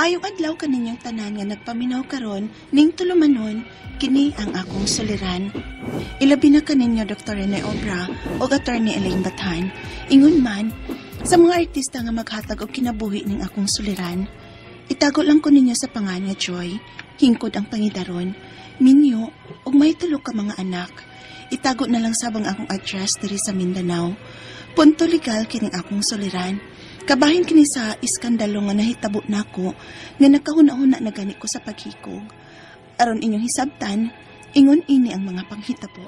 Maayong adlaw kaninyong tanan nga nagpaminaw karon ning tulumanon kini ang akong suliran. Ilabi na kaninyo Dr. Rene Obra ug Attorney Elaine Bathan. Ingon man sa mga artista nga maghatag og kinabuhi ning akong suliran. Itago lang ko ninyo sa pangan nga Joy, hingkod ang pangidaron, minyo ug may tulo ka mga anak. Itago na lang sabang akong address diri sa Mindanao. Punto legal kining akong suliran. Kabahin kini sa iskandalo nga nahitabo nako nga nakahuna-huna na gani ko sa paghikog. Aron inyong hisabtan, ingon ini ang mga panghitabo.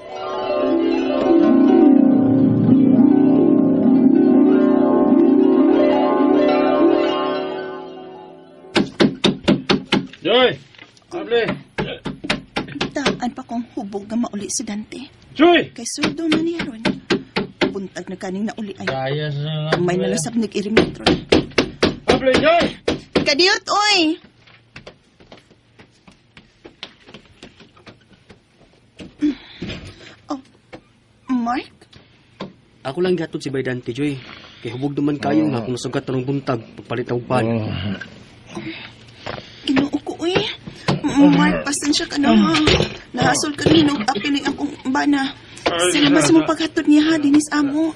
Joy! Able! Taan pa kong hubog nga mauli si Dante. Joy! Kay sweldo man niya ron. Buntag na kaning nauli ay. Kaya sa... May nalasab nag-irimetro. Able, Joy! Kadiyot, oy! Oh, Mark? Ako lang gatod si Bay Dante, Joy. Kay hubog naman kayo nga kung nasugat tanong buntag, pagpalit ng upan. Ginoo ko, oy. Mark, pasensya ka na, ha. Nahasol ka ni, og apil akong bana. Salamat sa mong paghatod niya, ha, dinis amo.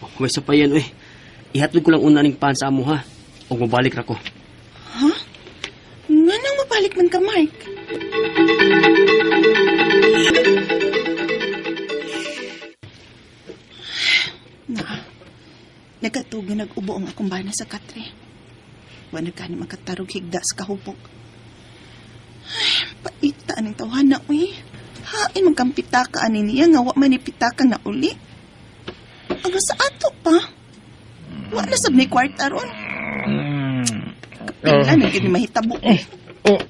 Oh, may sa pa yan, oy. Ihatod ko lang una ning pan sa amo, ha. O mabalik ra ko. Ha? Nga nang mabalik man ka, Mark? Na, nagkatug nga nag-ubo ang akong bana sa katre. Wala ka ni makatarog higda sa kahubog. Ay, paita aning tawhana, uy. Hain magkampitaka ani niya nga wa man ni pitaka na uli. Aga sa ato pa. Wa na sab ni kwarta ron. Kapila na gyud ni mahitabo. Oh.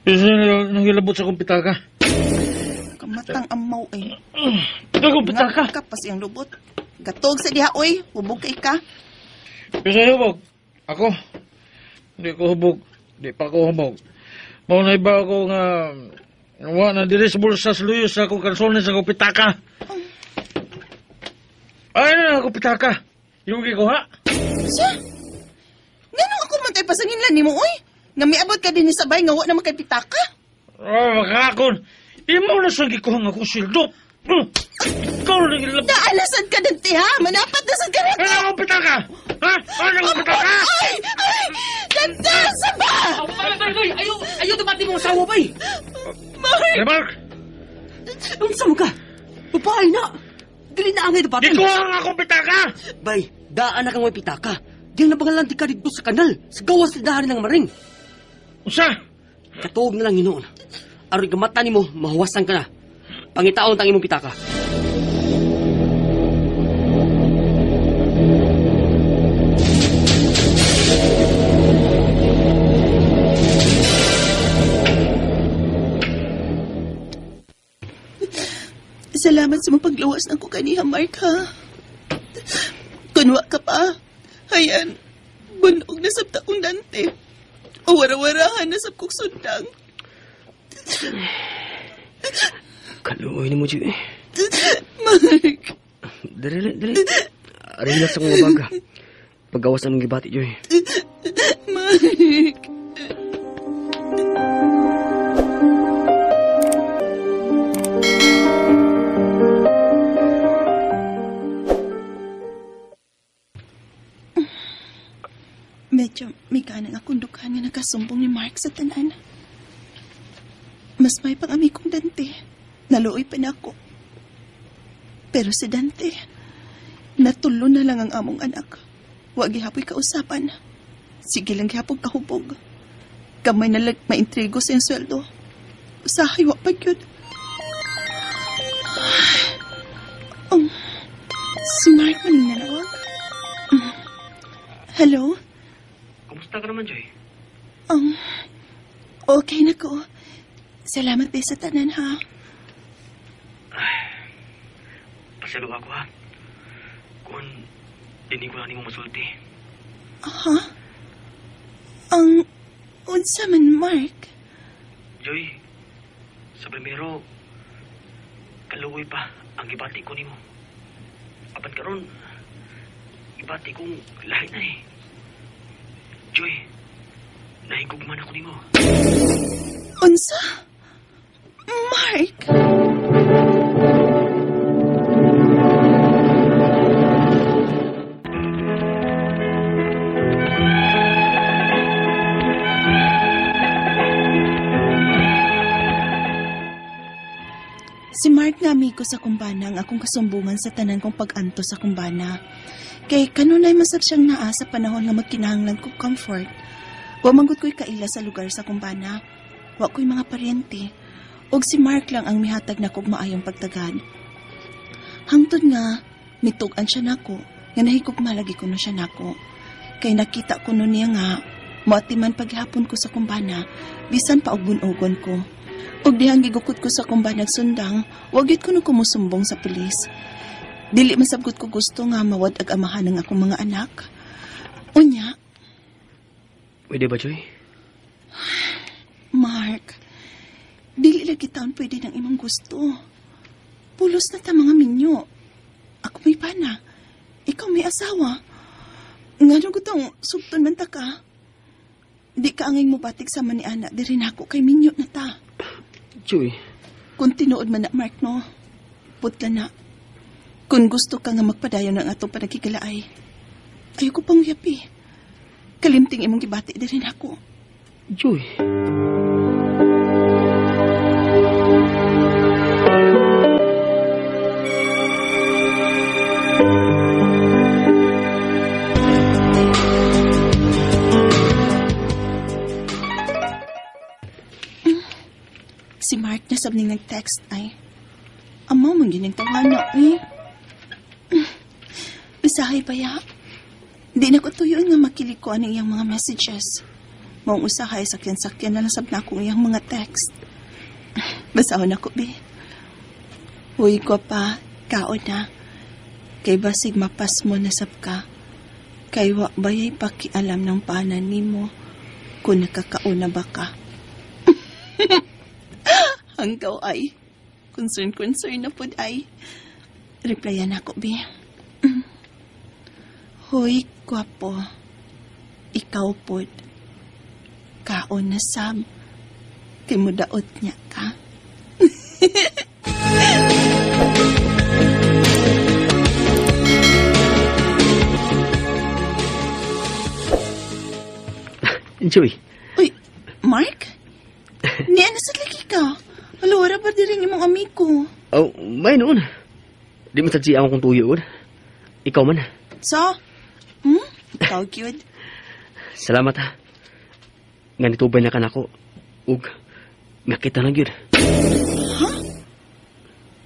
Isa na nangilabot sa akong pitaka. Kamatang amaw ay. Akong pitaka. Kapas iyang lubot. Gatog sa diha oy, hubog kay ka. Bisa hubog. Ako. Di ko hubog. Di pa ko hubog. Mao na iba ako nga wa na diri sa bulsa sa luyo sa akong kalsones sa akong pitaka. Ay na akong pitaka. Yung gikuha. Sa? Nganong ako man kay pasanginlan nimo oy? Nga miabot ka dinhi sa bay nga wa na man kay pitaka? Oh, makakon. Imo na sa gikuha nga akong sildo. Ikaw na nangilabot. Naalasan ka dante ha? Manapat na sad ka Ano akong pitaka? Ha? Ano akong pitaka? Ay! Ay! Dante! Sa ba? Bay, bay, bay! Ayaw, ayaw dumati mong asawa, bay! Mark! Hey, Mark! Unsa mo ka? Babae na! Dili na angay dapatan. Gikuha nga akong pitaka! Bay, daan na kang may pitaka. Diyang nabangalan di ka dito sa kanal. Sa gawas na dahan ng maring. Unsa? Katuog na lang hinoon. Aron gamatan nimo, mahuwasan ka na. Pangitaon tang imong pitaka. Salamat sa mong paglawas ng kukaniha, Mark, ha? Kunwa ka pa. Hayan, bunog na sab taong Dante. O wara-warahan na sab kong sundang. Kaluoy ni mo, Joy. Mark! Dali, dali. Relax akong mabaga. Paggawas ang gibati, Joy. Mark! Medyo may ganang akong dukhan nga nakasumbong ni Mark sa tanan. Mas may pang-ami kong Dante. Naluoy pa na ako. Pero si Dante, natulo na lang ang among anak. Wa gihapoy kausapan. Sige lang gihapon kahubog. Gamay na lang maintrigo sa iyang sweldo. Usahay wa pa gyud. Si Mark maning nanawag. Hello? Kumusta ka naman, Joy? Okay na ko. Salamat din sa tanan, ha? Pasalo ako, ha? Kung hindi ko na nimo masulti. Ha? Ang unsa man, Mark? Joy, sa primero, kaluoy pa ang gibati ko nimo. Apan karon, gibati kong lahi na eh. Joy, Nahigugman ako nimo. Unsa? Mark? Si Mark nga amigo sa kumbana ang akong kasumbungan sa tanan kong pag-anto sa kumbana. Kay kanunay masab siyang naa sa panahon nga magkinahanglan kog comfort. Wa man gud ko'y kaila sa lugar sa kumbana. Wa ko'y mga paryente. Og si Mark lang ang mihatag na kog maayong pagtagad. Hangtod nga, mitug-an siya nako, nga nahigugma lagi ko no siya nako. Kay nakita ko no niya nga, moatiman paghapon ko sa kumbana, bisan pa og bunogon ko. Og dihang gigukot ko sa kumbanag sundang, wag gyud ko no kumusumbong sa pulis. Dili masabgot ko gusto nga mawad ag amahan ng akong mga anak. Unya. Pwede ba, Joy? Mark, dili lagi taon pwede ng imong gusto. Pulos na ta mga minyo. Ako may pana. Ikaw may asawa. Ngano gutong sugton man ta ka? Di ka angay mobatik sa man ni ana, diri nako kay minyo na ta. Joy. Kung tinuod man na, Mark, no? Putla na. Kung gusto ka nga magpadayon ng atong panagkikalaay, ayoko pang yapi. Kalimting imong gibati diri nako. Joy. Si Mark na sabning nag-text ay, amaw man gining tawana eh. Usahay ba ya? Di na ko tuyo nga makilig ko ang iyang mga messages. Maong usahay, sakyan-sakyan na nasab na akong iyang mga text. Basahon ako, be. Uy ko pa, kaon na. Kay basig mapas mo nasab ka. Kay wa bayay pakialam ng panan nimo kung nakakauna ba ka. Hanggaw ay. Concern na pud ay. Replyan ako, be. Hoy, gwapo. Ikaw pod. Kaon na sab. Kay mo daot niya ka. Joy. Uy, Mark? Niya na sa lagi ka. Hala, wala ba di rin imong amigo? Oh, may noon. Di man sad siya akong tuyo. Ikaw man. So? Ikaw, cute. Salamat ha. Nga nitubay na ka nako. Ug, nakita na gyud. Ha?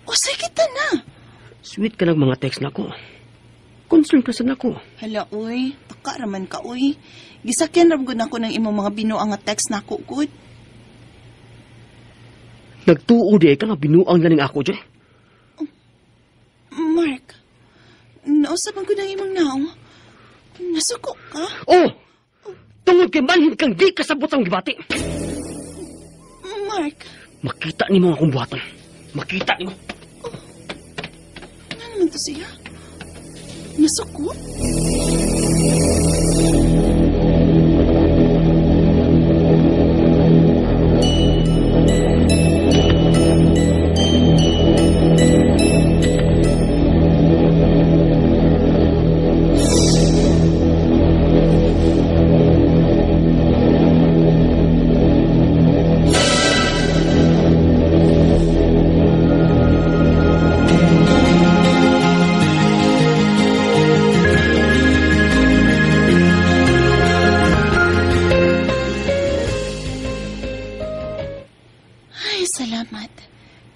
Usay kita na. Sweet ka nag mga text nako. Concern ka sa nako. Hala, uy. Taka raman ka, uy. Gisakyan ram gud nako ng imong mga binuang nga text nako, gud. Nagtuo di ay ka nga binuang na ning ako, Joy. Mark, nausaban ko ng imong naong. Nasuko ka? Oh! Tungod kay manhin kang di kasabot ang gibati. Mark. Makita nimo ang akong buhaton. Makita nimo. Oh. Ano naman to siya? Nasuko? Ay, salamat.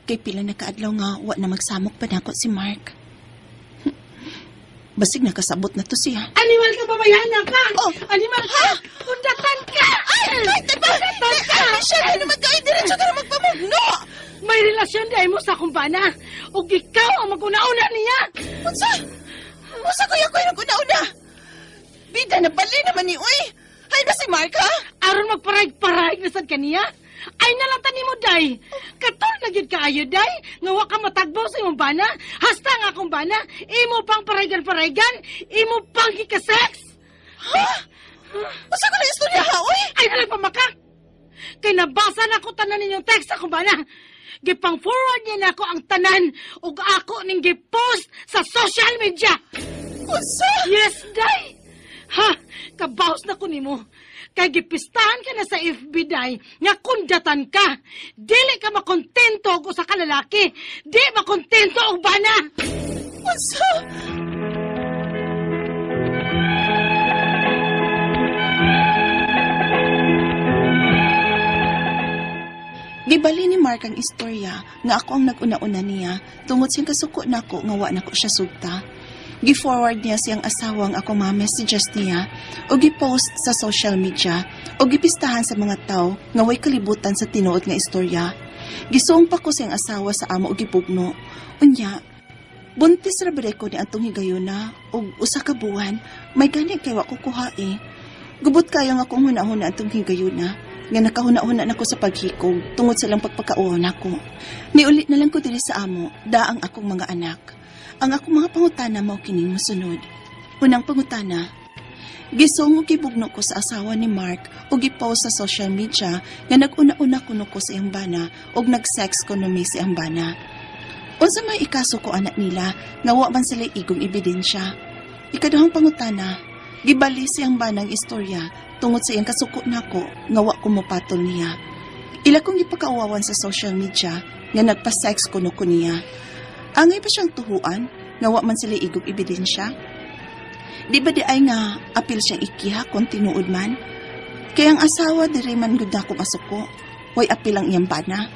Kay pila nakaadlaw nga wa na magsamok pa nako si Mark. Basig nakasabot na to siya. Animal ka, babayana ka! Oh. Animal ka! Pundatan ka! Ay! Ay! Taba! Pundatan ka! Ay, Michelle! Ano man ka? Diretso ka na magpamugno! May relasyon di mo sa akong bana. Ug ikaw ang maguna-una niya! Unsa? Unsa kuya ko yung una-una? Bida na bali naman ni Uy! Ay na si Mark, ha? Aron magparayg-parayg na sad kaniya? Ay nalatan nimo day. Katol na gyud kaayo day nga wa ka matagbaw sa imong bana. Hasta nga akong bana, imo pang paraygan-paraygan, imo pang gika-sex. Ha? Unsa ko na istorya ha, oy? Ay, nalang pamakak! Kay nabasa na ko tanan ninyong text akong bana. Gipang forward niya nako ang tanan ug ako ning gipost sa social media. Unsa? Yes, day! Ha, kabaos na ko nimo. Kay gipistahan ka na sa FB, day, nga kundatan ka. Dili ka makontento og usa ka lalaki. Di makontento og bana. Unsa? Gibali ni Mark ang istorya nga ako ang nag-una-una niya tungod siyang kasuko nako nga wa nako siya sugta. Gi-forward niya siyang asawa ang ako mga messages niya o gi-post sa social media o gipistahan sa mga tao nga way kalibutan sa tinuod nga istorya. Gisuong pa ko siyang asawa sa amo og gibugno. Unya, buntis ra ba ko ni atong higayuna og usa ka buwan, may gani kay wa ko kuha eh. Gubot kayo nga akong huna-huna atong higayuna nga nakahuna-huna nako sa paghikog tungod sa lang pagpakauaw nako. Niuli na lang ko diri sa amo, daang akong mga anak. Ang akong mga pangutana mao kining mosunod. Unang pangutana, gisong og gibugno ko sa asawa ni Mark ug gipost sa social media nga nag-una-una kuno ko sa iyang bana ug nag-sex kuno mi sa iyang bana. Unsa may ikaso ko anak nila nga wa man sila igong ebidensya? Ikaduhang pangutana, gibali siyang banang istorya tungod sa iyang kasuko nako nga wa ko mopatol niya. Ila kong gipakauwawan sa social media nga nagpa-sex kuno ko niya. Angay pa siyang tuhuan nga wa man sila igong ebidensya? Di ba di ay nga apil siyang ikiha kung tinuod man? Kaya ang asawa diri man gud nako masuko, way apil ang iyang bana.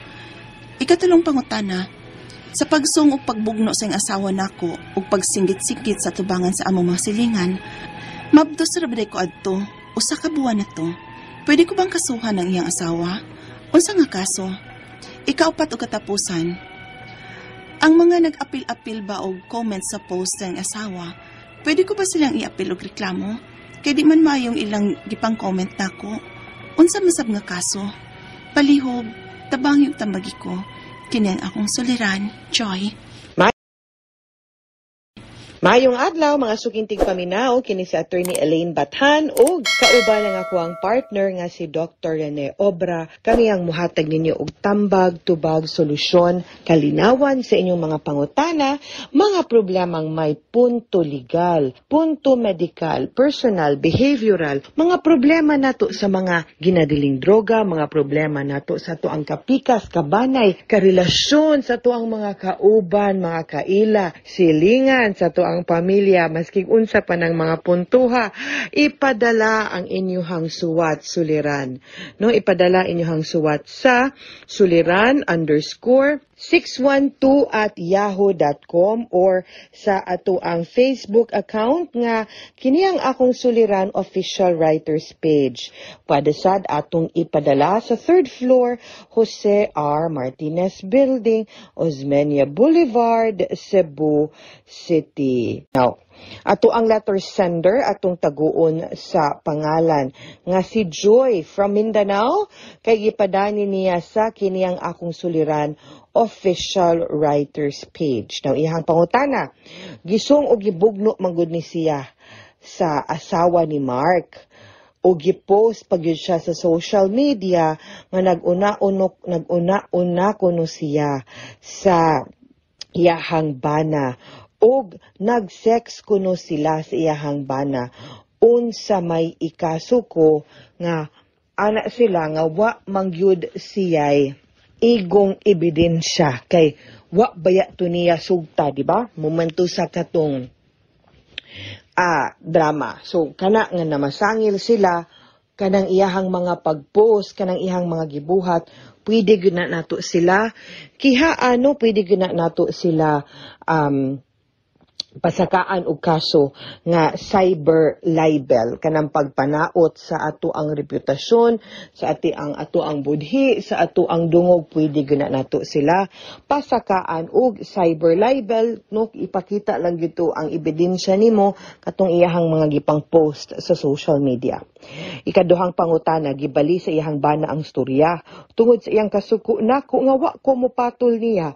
Ikatulong pangutana, sa pagsung og pagbugno sa iyang asawa nako ug pagsinggit-singgit sa tubangan sa among mga silingan, mabdos ra ba ko adto, usa ka buwan na to. Pwede ko bang kasuhan ang iyang asawa? Unsa nga kaso? Ikaupat og katapusan. Ang mga nag-apil-apil ba og comment sa post sa iyang asawa, pwede ko ba silang iapil og reklamo? Kay di man mayong ilang gipang comment nako. Unsa masab nga kaso? Palihog, tabang yung tambagi ko. Kini ang akong suliran, Joy. Mayong adlaw mga sukintig paminaw, kini si Attorney Elaine Bathan ug kauban ang ako ang partner nga si Dr. Rene Obra. Kami ang muhatag ninyo og tambag, tubag, solusyon, kalinawan sa inyong mga pangutana, mga problemang may punto legal, punto medical, personal, behavioral, mga problema nato sa mga ginadiling droga, mga problema nato sa tuang kapikas, kabanay, karelasyon sa tuang mga kauban, mga kaila, silingan sa tuang pamilya, maski unsa pa ng mga puntuha, ipadala ang inyuhang suwat suliran. No, ipadala inyuhang suwat sa suliran_612@yahoo.com or sa ato ang Facebook account nga kini ang akong suliran official writers page. Pwede sad atong ipadala sa 3rd floor, Jose R. Martinez Building, Osmeña Boulevard, Cebu City. Now, ato ang letter sender atong taguon sa pangalan nga si Joy from Mindanao kay gipadani niya sa kini ang akong suliran official writers page. Now, iyang pangutana, gisong og gibugno man gud ni siya sa asawa ni Mark o gipost pag yun siya sa social media nga nag-una-una kuno siya sa iyahang bana og nag-sex kuno sila sa iyahang bana. Unsa may ikaso ko nga ana sila nga wa mangyud siyay igong ebidensya kay wa baya to niya sugta, di ba? Momento sa katong drama. So kana nga namasangil sila kanang iyahang mga pag-post, kanang iyahang mga gibuhat, pwede gyud na nato sila kiha ano, pwede gyud na nato sila pasakaan og kaso nga cyber libel, kanang pagpanaot sa ato ang reputasyon, sa ati ang ato ang budhi, sa ato ang dungog, pwede gyud na nato sila pasakaan og cyber libel, no? Ipakita lang gito ang ebidensya nimo katong iyahang mga gipang post sa social media. Ikaduhang pangutana, gibali sa iyahang bana ang storya tungod sa iyang kasuko nako nga wa ko mopatol niya.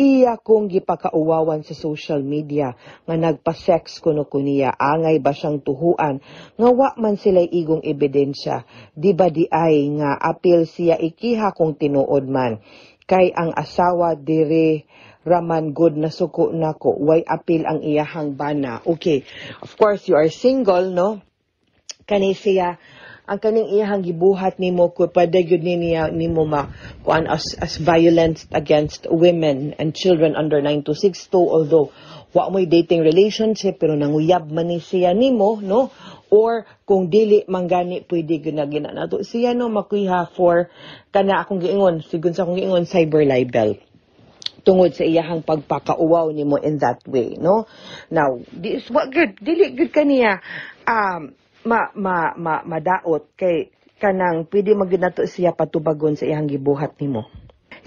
Iya kong gipakauwawan sa social media nga nagpa-sex kuno ko niya. Angay ba siyang tuhuan nga wa man sila'y igong ebidensya? Di ba di ay nga apil siya ikiha kung tinuod man? Kay ang asawa dire raman good na suko nako, way apil ang iyahang bana. Okay, of course you are single, no? Kani siya, ang kaning iyahang gibuhat nimo ko pwede gyud ni niya nimo ma kuan as violence against women and children under 9262, although wa mo'y dating relationship, pero nanguyab man ni siya nimo, no? Or kung dili man gani, pwede gyud na gina nato siya, no, makuha for kana akong giingon, sigon sa akong giingon, cyber libel tungod sa iyahang pagpakauwaw nimo in that way, no? Now this what good, dili good kaniya ma ma ma madaot kay kanang pwede magyud nato siya patubagon sa iyang gibuhat nimo.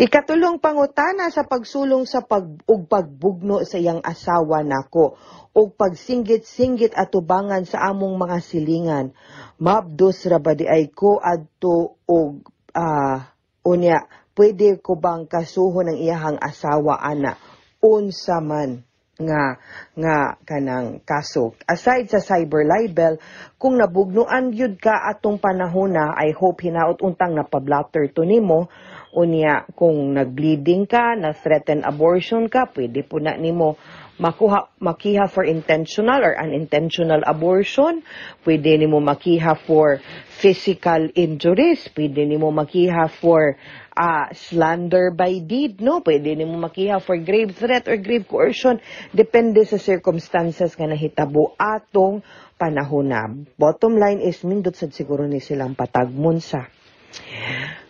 Ikatulong pangutana, sa pagsulong sa pag ug pagbugno sa iyang asawa nako ug pagsinggit-singgit atubangan sa among mga silingan. Mabdos ra ba di ay ko adto og unya pwede ko bang kasuhon ang iyahang asawa ana, unsa man nga kanang kaso? Aside sa cyber libel, kung nabugnuan gyud ka atong panahona, I hope hinaot untang napablatter to nimo. Unya kung nagbleeding ka, na threaten abortion ka, pwede po na nimo makuha, makiha for intentional or unintentional abortion. Pwede nimo makiha for physical injuries, pwede nimo makiha for slander by deed, no? Pwede nimo makiha for grave threat or grave coercion, depende sa circumstances nga nahitabo atong panahon na. Bottom line is nindot sad siguro ni silang patagmon sa,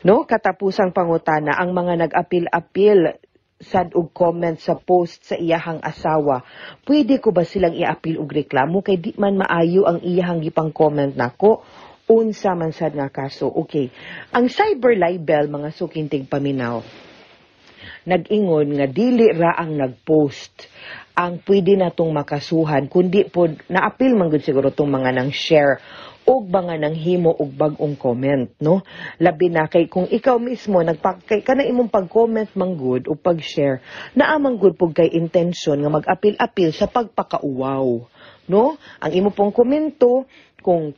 no? Katapusang pangutana, ang mga nag-apil-apil sad og comment sa post sa iyahang asawa, pwede ko ba silang iapil og reklamo kay di man maayo ang iyahang gipang comment nako? Unsa man sad nga kaso? Okay, ang cyber libel, mga suking tigpaminaw, nag-ingon nga dili ra ang nag-post ang pwede natong makasuhan, kundi pod naapil man gud siguro tong mga nang share og mga nang himo og bag-ong comment, no? Labi na kay kung ikaw mismo nagpa kay kana imong pag-comment man gud o pag-share, naa man gud pud kay intention nga mag-apil-apil sa pagpakauwaw, no? Ang imo pong komento, kung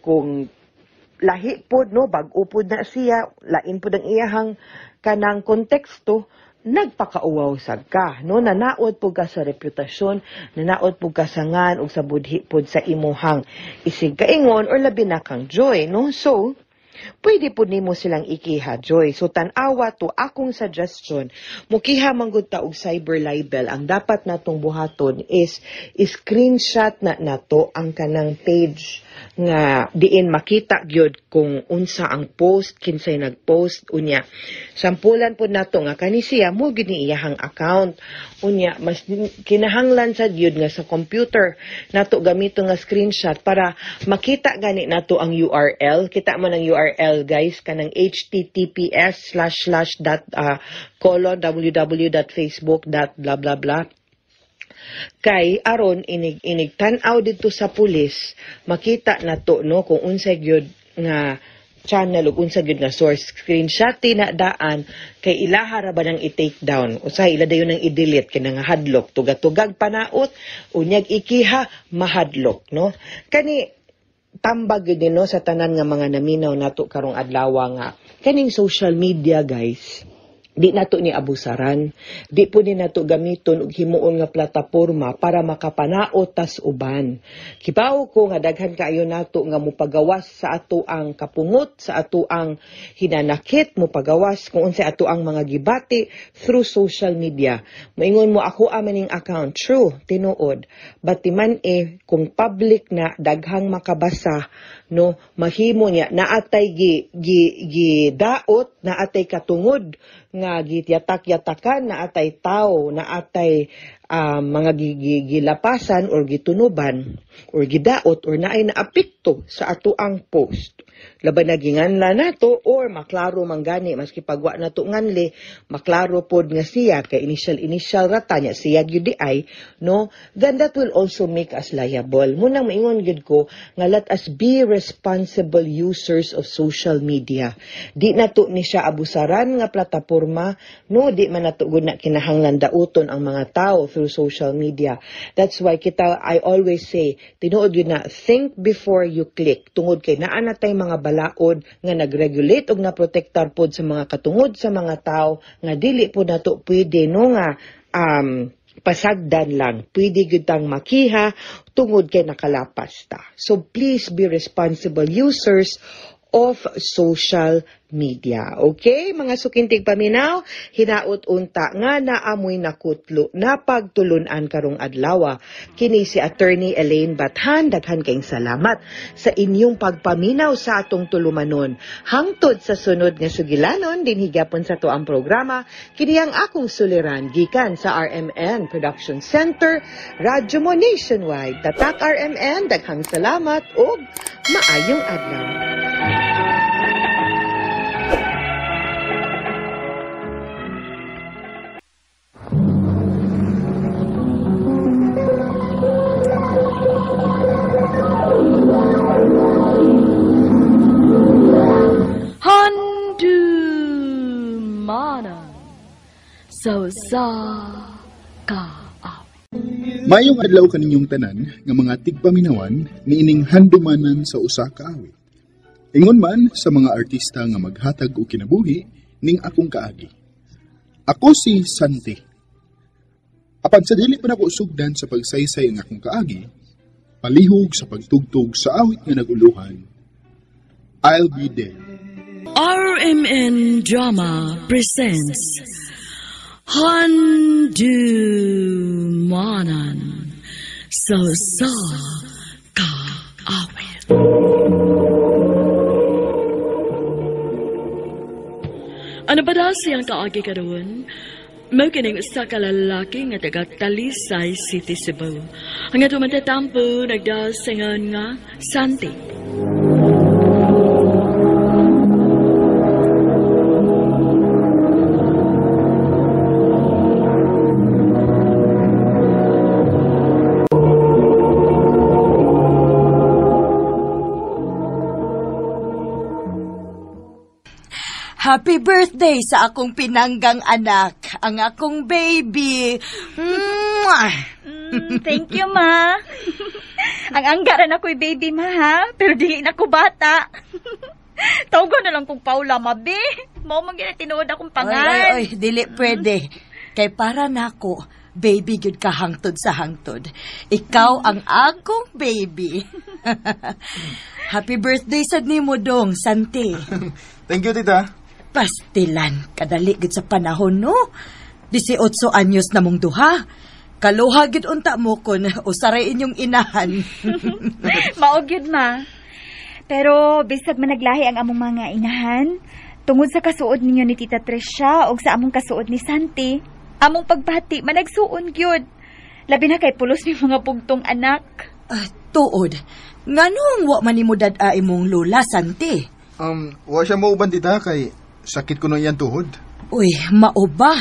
lahi pod, no, bag-o pod na siya, lain pod ang iyahang kanang konteksto, nagpakauwaw sad ka, no? Nanaod pud ka sa reputasyon, nanaod pud ka sa ngan ug sa budhi pod sa imuhang isig kaingon or labi na kang Joy, no? So pwede pud nimo silang ikiha, Joy. So tan-awa to akong suggestion, mukiha man gud ta og cyber libel, ang dapat natong buhaton is screenshot na nato ang kanang page nga diin makita gyud kung unsa ang post, kinsay nagpost. Unya sampulan pud nato nga kani siya mo gyud ni iyahang account. Unya mas kinahanglan sad gyud nga sa computer nato gamito nga screenshot para makita gani nato ang URL. Kita man ang URL, guys, kanang https:// dot colon www.facebook dot blah blah blah, kay aron inig inig tan-aw didto sa pulis, makita nato, no, kung unsay gyud nga channel ug unsa gyud nga source. Screenshot na daan kay ilaha ra ba nang i-take down, usahay ila dayon nang i-delete kay nangahadlok, tugatugag panaot, unyag ikiha mahadlok, no? Kani tambag gyud ni, no, sa tanan nga mga naminaw nato karong adlaw nga kaning social media, guys, di nato ni abusaran, di po ni nato gamiton og himuon nga plataporma para makapanaot tas uban. Kibaw ko nga daghan kaayo nato nga mopagawas sa ato ang kapungot, sa ato ang hinanakit, mopagawas kung unsay ato ang mga gibati through social media. Moingon mo, "Ako ning account." True, tinuod. But timan eh, kung public na, daghang makabasa, no, mahimo niya naatay gi gi gi daot, naatay katungod nga giyatak-yatakan, naatay tao, naatay mga gilapasan or gitunuban or gidaot or naay naapekto sa atoang post. Laban na ginganla nato or maklaro man gani maski pagwa nato nganli, maklaro pod nga siya kay initial rata niya siya gyud di ay, no, then that will also make us liable. Munang maingon gyud ko nga let us be responsible users of social media. Di nato ni siya abusaran nga plataporma, no, di man nato gud na kinahanglan dauton ang mga tao through social media. That's why kita, I always say, tinuod yun na, think before you click. Tungod kay naa na tay mga balaod nga nagregulate og naprotektar pod sa mga katungod sa mga tao nga dili pod nato pwede, no, nga pasagdan lang. Pwede gyud tang makiha tungod kay nakalapas ta. So please be responsible users of social media. Okay, mga sukintig paminaw, hinaot unta nga naamoy nakutlo na pagtulunan karong adlaw. Kini si Attorney Elaine Bathan, daghan kayong salamat sa inyong pagpaminaw sa atong tulumanon. Hangtod sa sunod nga sugilanon, dinhi gyapon sa to ang programa, kini ang akong suliran gikan sa RMN Production Center, Radyo Mo Nationwide. Tatak RMN, daghang salamat ug maayong adlaw. Handumanan sa usa ka awit. Mayong adlaw kaninyong tanan nga mga tigpaminawan niining handumanan sa usa ka awit. Ingon man sa mga artista nga maghatag og kinabuhi ning akong kaagi. Ako si Santi. Apan sa dili pa nako sugdan sa pagsaysay ang akong kaagi, palihog sa pagtugtog sa awit nga naguluhan, I'll Be There. RMN Drama presents Handumanan sa usa ka awit. Ano ba daw siyang kaagi karon? Mao kining usa ka lalaki nga taga Talisay City, Cebu. Ang atong matatampo nagdasingan nga Santi. Happy birthday sa akong pinanggang anak, ang akong baby. Mwah! Thank you, ma. Ang anggaran ako'y baby, ma, ha? Pero dili na ko bata. Tawgan na lang kong Paula, ma, be. Mao man gyud tinuod akong pangan. Oy, oy, dili pwede. Kay para nako, baby gyud ka hangtod sa hangtod. Ikaw ang akong baby. Happy birthday sad nimo dong, Santi. Thank you, tita. Pastilan, kadali gid sa panahon, no? 18 anyos na mong duha. Kaluha gid unta mo kun usaray inyong inahan. Mao gyud, ma. Pero bisag managlahi ang among mga inahan, tungod sa kasuod ninyo ni Tita Tricia og sa among kasuod ni Santi, among pagbati managsuon gyud. Labi na kay pulos ni mga bugtong anak. Tuod. Nganong wa man nimo dad-a imong lola, Santi? Wa siya mauban, tita, kay sakit ko na iyan tuhod. Uy, mao ba?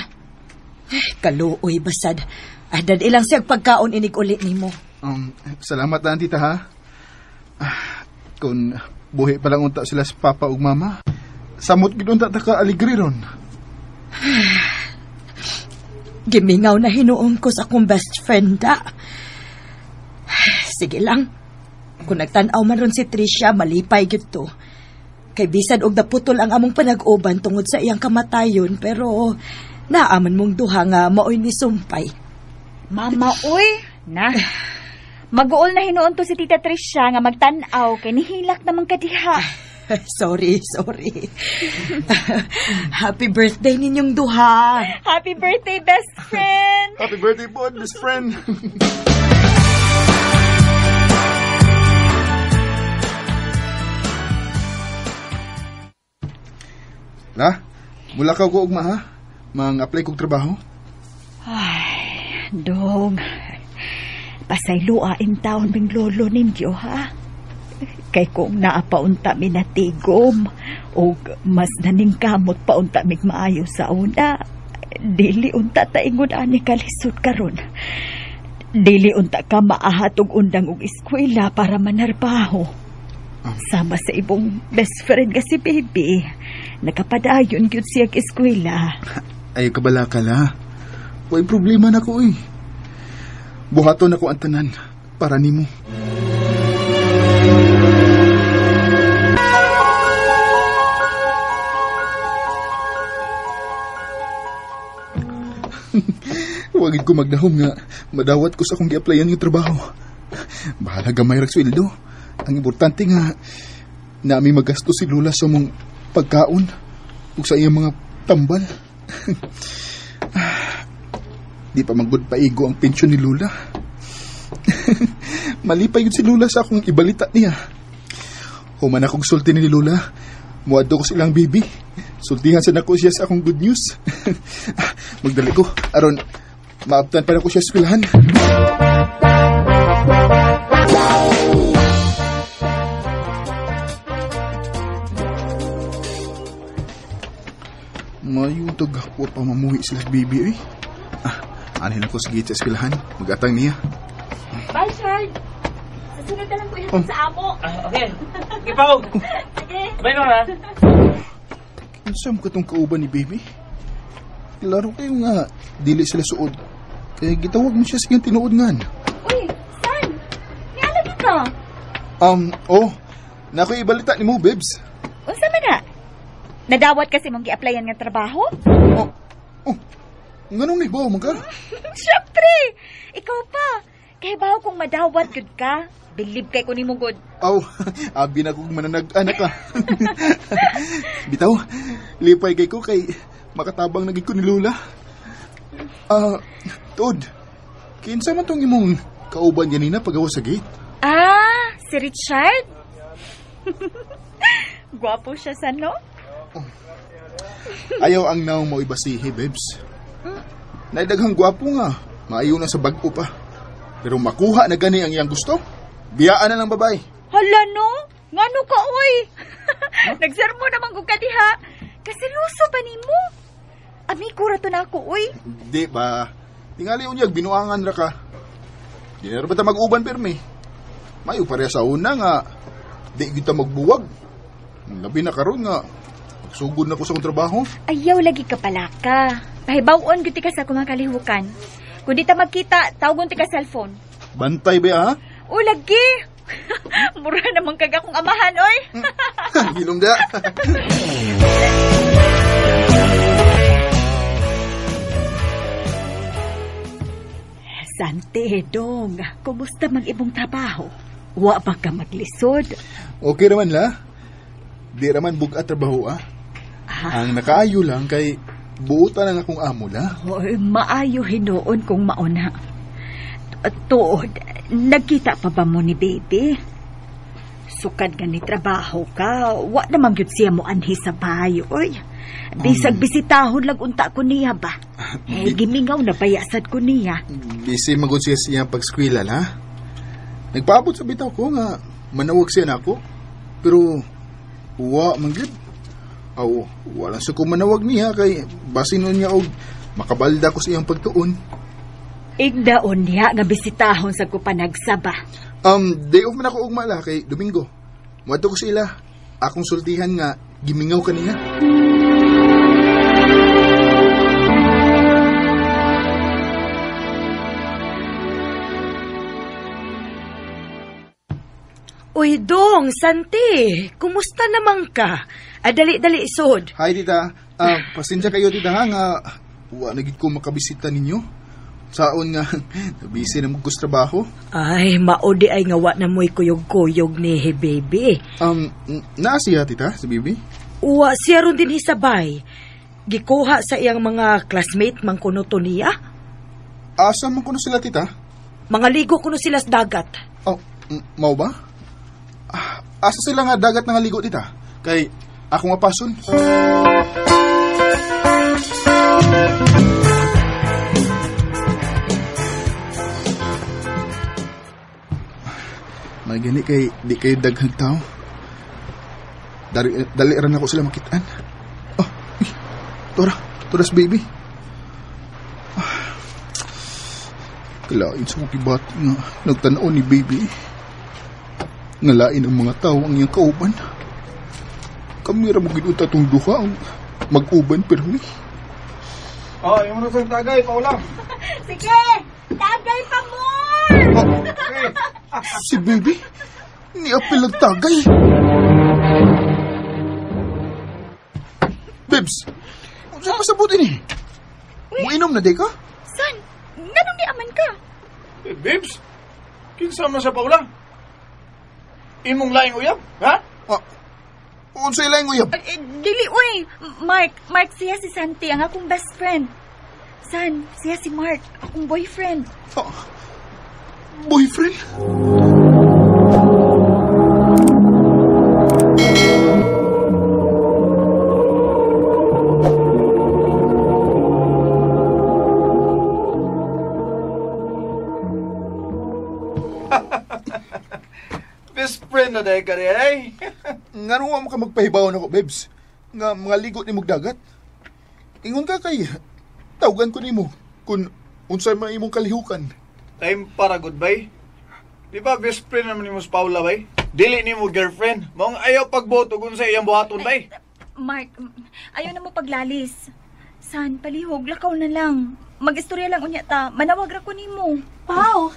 Kaluoy basad. Dad ilang siyang pagkaon inig uli nimo. Salamat na, tita, ha? Kung buhi pa lang unta sila sa papa ug mama, samot gid unta ta ka aligri ron. Gimingaw na hinuon ko sa akong best friend, da. Sige lang. Kung nagtan-aw man ron si Tricia, malipay gid to. Kay bisan og naputol ang among panag-uban tungod sa iyang kamatayon, pero naaman mong duha nga maoy ni sumpay. Mama, uy! Na! Mag-uol na hinuon to si Tita Tricia nga magtan-aw kay nihilak namang kadiha. Sorry, sorry. Happy birthday ninyong duha. Happy birthday, best friend! Happy birthday po, best friend! La, mula ka ko ugma, ha? Mang-apply kog trabaho? Ay, Dong, pasaylua in taon ming lolo ninyo, ha? Kay kung naapaunta mi natigom, o mas naningkamot paunta mig maayo sa una, dili unta taingon ani kalisod karon. Dili unta ka maahatog undang og eskwela para manarbaho. Sama sa ibong best friend nga si baby, nakapadayon gyud siya og eskwela. Ay kabala ka la. Way problema na ko eh. Buhaton ako ang tanan para nimo. Wagid ko magdahom nga madawat ko sa akong gi-applyan nga trabaho. Bahala gamay ra sweldo. Ang importante nga nami magasto si Lola sa mong pagkaon ug sa iyang mga tambal. Di pa manggod paigo ang pensyon ni Lola. Malipay yun si Lola sa akong ibalita niya. Human akong sulti ni Lola, muadto ko silang baby. Sultihan sa nako siya sa akong good news. Magdali ko, aron maabtan pa nako siya sa eskwelahan. Mayo tag wa pa mamuhi sila baby eh. Anhin ako sa gate sa eskwelahan. Mag-atang niya. Bye, Chard. Sasunod na lang ko ihatid sa amo. Okay. Ipaw. Sige. Bye, Nora. Kinsa mo katong kauban ni baby? Klaro kayo nga, dili sila suod. Kaya gitawag mo siya sa iyang tinuod ngan. Uy, San! Nga ka? Oh, nakoy ibalita ni mo, babes. Unsa man na? Nadawat kasi mong gi-applyan nga trabaho? Oh, nganong nibaw man ka? Siyempre! Ikaw pa! Kaya bawo kung madawat gud ka, believe kay ko nimo gud. Aw, abi na kong mananag-anak ka. Bitaw, lipay kay ko kay makatabang naging ko ni Lola. Tod, kinsa man tong imong kauban ganina pagawa sa gate? Ah, si Richard? Gwapo siya sa no? Oh. Ayaw ang naong mo ibasihi, babes. Naidaghang gwapo nga, maayo na sa bag-o pa. Pero makuha na gani ang iyang gusto, biyaan na lang babae. Hala no? Ngano ka, oy? Nagsermo naman kung ka diha. Kaseryoso pa nimo. Amigo ra to na ako, oy. Di ba? Tingali unyag, binuangan ra ka. Di na ba ta mag-uban pirmi? Mayo pareha sa una nga, di kita magbuwag. Labi na karon nga, magsugod na ko sa akong trabaho. Ayaw lagi ka palaka. Pahibaw-on gyud ka sa akong mga kalihukan. Kung di ta magkita, tawgon ti ka cellphone. Bantay ba, ha? O, lagi! Mura naman kag akong amahan, oy! Hilong da! Sante, dong, kumusta mang ibong trabaho? Wa ba ka maglisod? Okay raman la. Di raman bug-at trabaho, ah. Ang nakaayo lang kay buutan ang akong amo la. Oy, maayo hinuon kung mauna. Tuod, nagkita pa ba mo ni baby? Sukad nga ni trabaho ka, wa namang gyud siya mo anhi sa bayo, oy. Bisag bisitahon lang unta ko niya ba? Eh, gimingaw na bayasad ko niya. Busy magod siya sa iyang pag-skwela, la. Nagpaabot sa bitaw ko nga manawag siya nako. Pero wa man gyud. Aw, wala sa ko manawag niya kay basin niya og makabalda ko sa iyang pagtuon. Igdaon niya nga bisitahon sa ko panagsaba. Day off man ako ugma la kay Domingo. Moadto ko sila. Akong sultihan nga gimingaw kaniya. Uy, dong, Santi, kumusta naman ka? Dali-dali, isod. Hi, tita. Pasensya kayo, tita, ha, nga wa na gid ko makabisita ninyo. Saon nga, busy na mo trabaho. Ay, maodi ay nga wa na mo'y kuyog-kuyog ni he, baby. Naa siya, tita, si baby? Uwa, siya ron din hisabay. Gikuha sa iyang mga classmate man kuno to niya. Asa man kuno sila, tita? Mga ligo kuno sila sa dagat. Oh, mau ba? Asa sila nga dagat nga ligo, tita? Kay ako nga pason. May gani kay di kayo daghang tao. Dali ran ako sila makitaan. Oh, uy, Tora, baby. Kalain sa kibati nga nagtanaw ni baby. Ngalain ang mga tao ang iyang kauban. Kami ra mo gid unta tong duha ang mag-uban permi. Oh, yung mga tagay, Paula. Sige, tagay pa more! Oh, si baby, niapil ang tagay. Babes, saan pasabutin eh? Muinom na di ka? Son, nganong ni aman ka? Eh, babes, kinsa man sa Paula? Imong laing uyab, ha? Ah, unsay laing uyab? Dili, uy. Mark, siya si Santi, ang akong best friend. San, siya si Mark, akong boyfriend. Oh, boyfriend? Best friend na dahil ka rin, eh. Nga mo ka magpahibaw na ko, babes. Nga mga ligo ni mong dagat. Ingon ka kay, tawagan ko nimo kung unsay man imong kalihukan. Time para goodbye. Di ba best friend naman nimo si Paula, bay? Dili nimo girlfriend. Maong ayaw pagboto kung sa iyang buhaton, bay. Mark, ayaw na mo paglalis. San, palihog, lakaw na lang. Mag-istorya lang unya ta. Manawag ra ko nimo. Pao!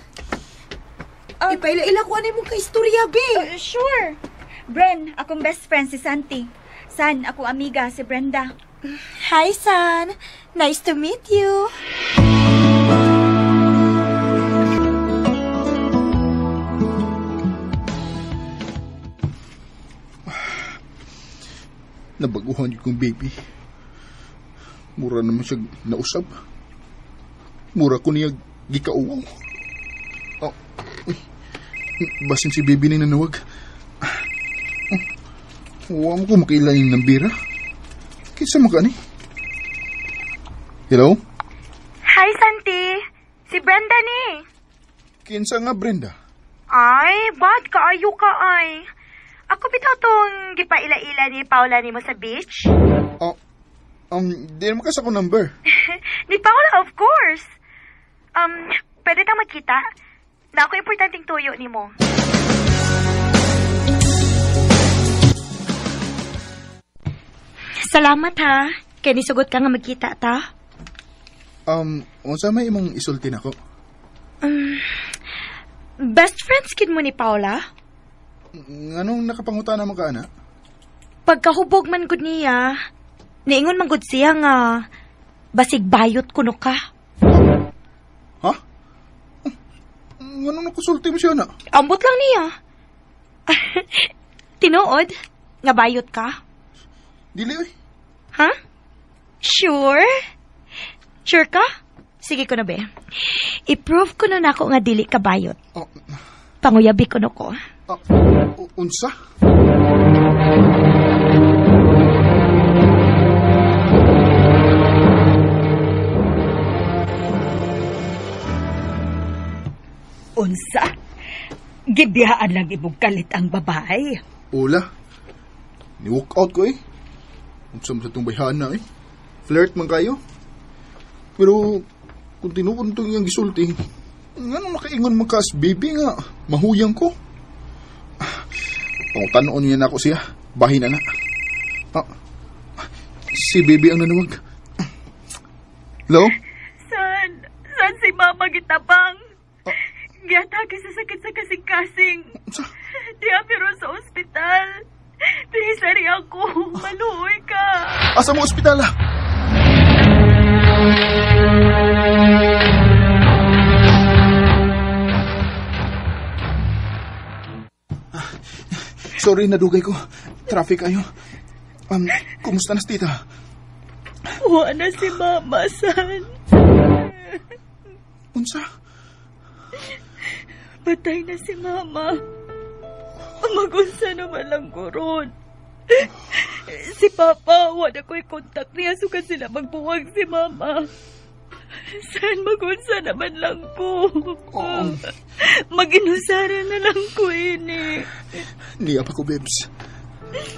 Ipaila-ila ko ano mong kaistorya, be. Sure. Bren, akong best friend si Santi. San, akong amiga si Brenda. Hi, San. Nice to meet you. Nabaguhan yun kong baby. Mura naman siya nausap. Mura ko niya gikauwaw. Oh, uy. Basin si baby ni nanawag. Oh, huwag mo ko makailan yung nambira. Kinsa man ka ni? Hello? Hi, Santi. Si Brenda ni. Kinsa nga, Brenda? Ay, bad kaayo ka ay. Ako bitaw tong gipaila-ila ni Paula nimo sa beach. Oh, di naman kasi ako number. Ni Paula, of course. Pwede tang magkita? Na ako importanteng tuyo nimo. Salamat ha. Kaya nisugot ka nga magkita ta. Unsa may imong isulti nako? Best friends kid mo ni Paula? Nganong nakapanguta naman ka, ana? Pagkahubog man gud niya, niingon man gud siya nga basig bayot kuno ka. Ha? Nganong nakusulti mo siya, ana? Ambot lang niya. Tinuod nga bayot ka? Dili oy. Ha? Sure? Sure ka? Sige ko na be. I-prove ko na nako nga dili ka bayot. Oh. Panguyabi ko na ko. Unsa? Unsa? Gibiyaan lang imong kalit ang babae. Ula. Ni-walk out ko eh. Unsa man sa itong bayhana eh. Flirt man kayo. Pero kung tinuod itong iyang gisulti, ngano nakaingon man ka as baby nga, mahuyang ko. Pangutanoon niya na ako siya. Bahin na na. Ah, si baby ang nanawag. Hello? San si mama gitabang? Giatake sa sakit sa kasing-kasing. Diya pero sa ospital. Please, ari ako. Maluoy ka. Asa mo ospital ah? Sorry, nadugay ko. Traffic ayo. Kumusta na si tita? Wala na si mama, San. Unsa? Patay na si mama. Magunsa naman lang ko ron. Si Papa, wala ko'y kontak niya. Sukat sila magbuwag si mama. San magunsa naman lang ko. Oo. Maginusara na lang ko ini. Niya pa ko, babes.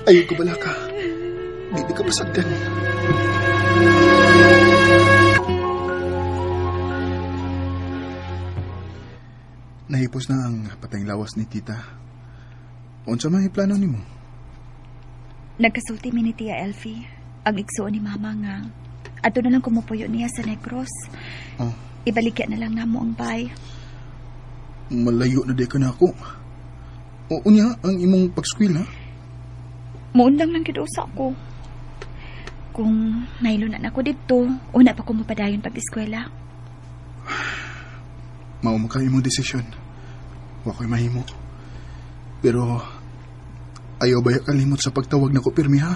Ayaw ko bala ka. Di ka pasagdan. Nahipos na ang patayng lawas ni tita. Unsa man plano nimo? Nagkasulti mi ni Tia Elfie. Ang igsuon ni mama nga adto na lang kumupuyo niya sa Negros. Oh. Ibaligya na lang namo ang bay. Malayo na di ka na ako. O unya ang imong pagskwela? Muundang lang gid usa ko. Kung nailo na nako didto, una pa ko mapadayon pag-eskwela. Mao man ka imong desisyon. Wa ko'y mahimo. Pero ayaw ba kalimot sa pagtawag nako pirmi ha?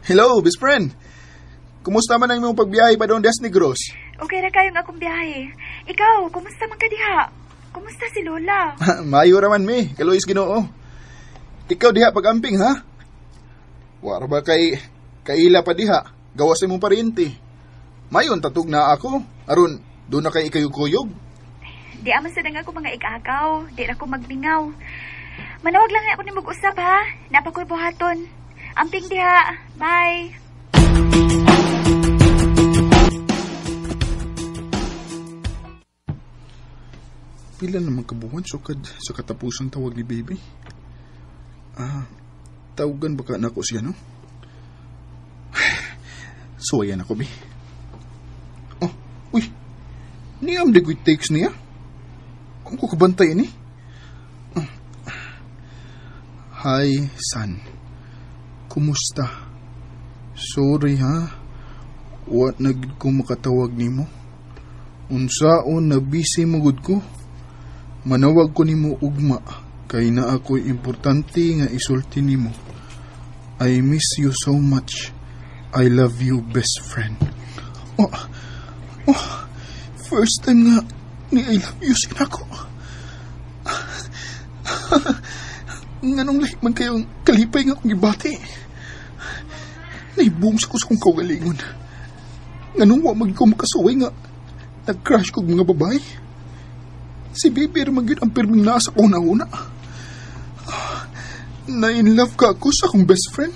Hello, best friend. Kumusta man ang imong pagbiyahe pa doon des Negros? Okay ra kayong akong biyahe. Ikaw, kumusta man ka diha? Kumusta si Lola? Maayo ra man mi, kaluis Ginoo. Ikaw diha pag-amping ha? Wa ra ba kay kaila pa diha? Gawas imong paryente. Mayon tatug na ako aron do na kay ikayog-kuyog. Di aman sa nga ako mga igagaw, di ra ko magmingaw. Manawag lang ako nimo usab ha. Napa ko'y buhaton. Amping diha. Bye. Pila naman kabuwan sukad sa katapusang tawag ni baby. Tawagan baka nako siya, no? Suwayan ako, bi. Oh, uy. Niyam di ko'y text niya. Kung ko kabantay ni. Oh. Hi, son. Kumusta? Sorry, ha? Wa na gid ko makatawag nimo. Unsaon na busy mo gud ko. Manawag ko nimo ugma kay na ako'y importante nga isulti nimo. I miss you so much. I love you, best friend. Oh, first time nga ni I love you sinako. Nganong lahi man kayong kalipay nga akong gibati. Naibong sa ko sa kong kaugalingon. Nganong wa man ko makasuway nga nag-crush kog mga babae. Si baby ra man gyud ang pirming naa sa una-una. Na-in love ka ako sa akong best friend.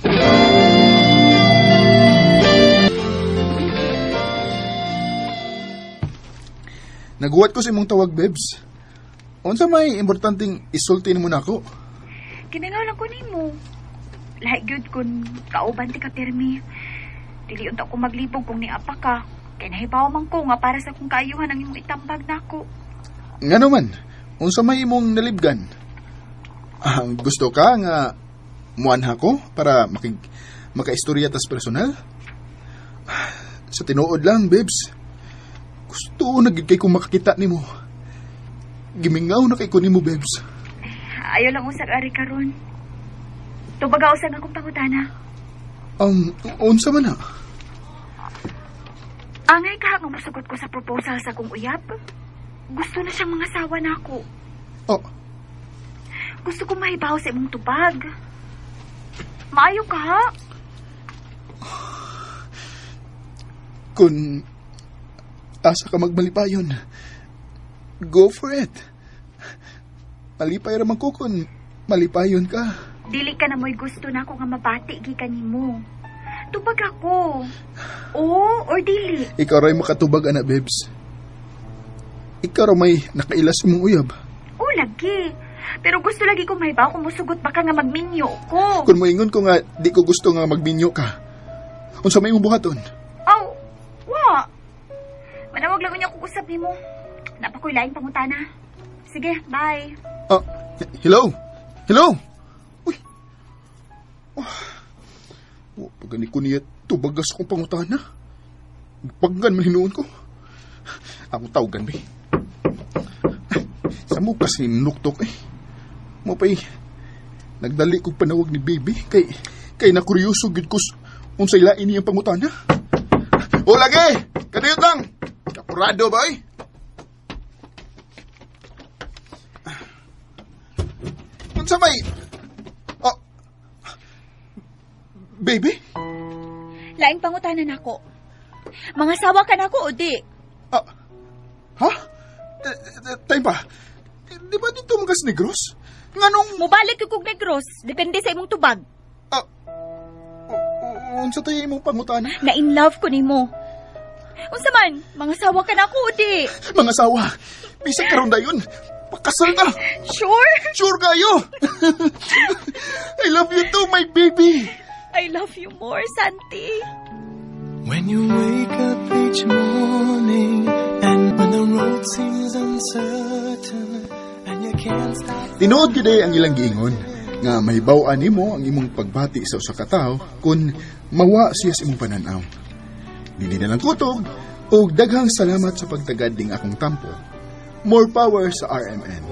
Naguwat ko sa imong tawag, babes. Unsa may importanteng isulti nimo nako? Kimingaw lang ko nimo. Lahi gyud kun kauban ti ka pirmi. Dili unta ko maglibog kung niapa ka. Kay nahibaw man ko nga para sa akong kaayuhan ang imong itambag nako. Ngano man, unsa may imong nalibgan? Gusto ka nga muanha ko para makaistorya tas personal? Sa tinuod lang, babes. Gusto na gid kay kong makakita nimo. Gimingaw na kay ko nimo, babes. Ayaw lang usag ari karon. Tubaga usag akong pangutana. Unsa man na? Angay ka nga mosugot ko sa proposal sa akong uyab. Gusto na siyang mga sawa na ako. Oh. Gusto ko mahibaw sa imong tubag. Maayo ka, ha? Kung asa ka magmalipayon, go for it. Malipay ra man ko kung malipayon ka. Dili ka na mo'y gusto na ako nga mabati gikan nimo. Tubag ako. Oo or dili? Ikaw ra'y makatubag, ana, babes. Ikaw ra may nakailas imong uyab. Oo, lagi. Pero gusto lagi ko mahibaw kung musugot baka nga magminyo ko. Kung moingon ko nga di ko gusto nga magminyo ka, unsa may imong buhaton? Aw, wa. Manawag lang unya kung usap nimo. Napakoy laing pangutana. Sige, bye. Hello? Hello? Uy. Oh, pagani ko niya tubagas akong pangutana. Paggan man hinuon ko. Akong tawagan, be. Sa mo kasi nuktok eh. Mo pa'y nagdali kong panawag ni baby kay nakuryoso gid ko unsay lain niyang pangutana. O lagi! Kadiyot lang! Kapurado ba eh? Unsa may... Oh, baby? Laing pangutana nako. Mangasawa ka nako o di? Ha? Time pa. Di ba dito mga sa Negros? Nganong... Mubalik kog Negros, depende sa imong tubag. Unsa tayo imong pangutana? Na in love ko nimo. Unsa man, mangasawa ka nako o di? Mangasawa. Bisan karon dayon. Pakasal na. Sure? Sure kayo. I love you too, my baby. I love you more, Santi. When you wake up each morning and when the road seems uncertain and you can't stop. Tinuod gyud ang ilang giingon nga mahibaw-an nimo ang imong pagbati sa usa ka tawo kun mawa siya sa imong pananaw. Dili na lang kutob ug daghang salamat sa pagtagad ning akong tampo. More power sa RMN.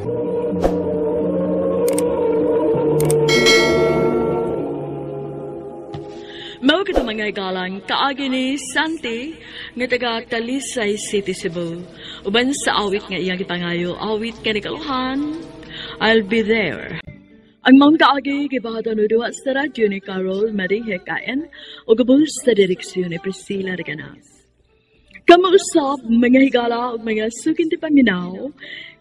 Mao kito mga igalang kaagi ni Santi nga taga Talisay City, Cebu. Uban sa awit nga iyang gipangayo, awit nga nikaluhan, I'll Be There. Ang maong kaagi gibahatan duwa sa radyo ni Carol Marie Hekaen o gabol sa direksyon ni Priscilla Reganas. Kamausap, mga higala ug mga sukin ti paminaw,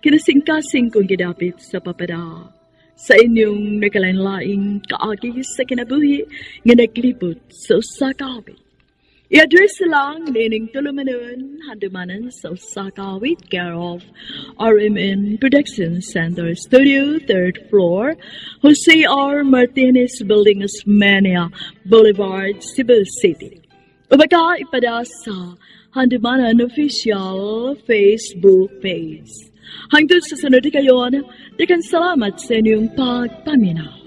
kinasingkasing kong gidapit sa papada. Sa inyong nakalain-laing kaagi sa kinabuhi nga naglibot sa usa ka awit. I-address lang nining tulumanon handumanan sa usa ka awit, care of RMN Production Center Studio, 3rd floor, Jose R. Martinez Building, Osmeña Boulevard, Cebu City. Ubaga ipada sa Handumanan Official Facebook page. Hangtod sa sunod kayon, daghang salamat sa inyong pagpaminaw.